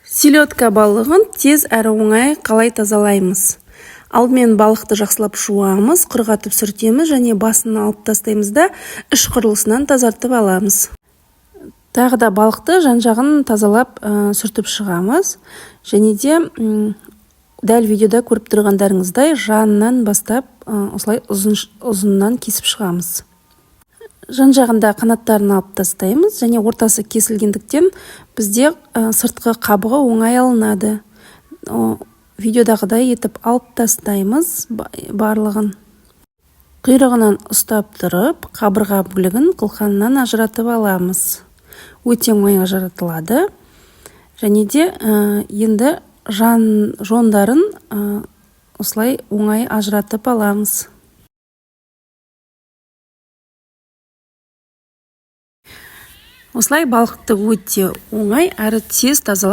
Селедка балығын тез әрі оңай қалай тазалаймыз? Алдымен балықты жақсылап жуамыз, құрғатып сүртеміз және басын алып тастаймыз да, іш құрылысынан тазартып аламыз. Тағы да балықты жан-жағын тазалап, сүртіп шығамыз. Және де дәл видеода көріп тұрғандарыңыздай, жанынан бастап осылай ұзын ұзыннан кесіп шығамыз. Жан-жағында қанаттарын алып тастаймыз және ортасы кесілгендіктен, бізде сыртқы қабығы оңай алынады. Видеодағыдай етіп алып тастаймыз барлығын. Құйрығынан ұстап тұрып, қабырға бөлігін қылқанынан ажыратып аламыз. Өте оңай ажыратылады. Және де енді жан жондарын осылай оңай ажыратып аламыз. Осылай балықты өте оңай әрі тез тазалап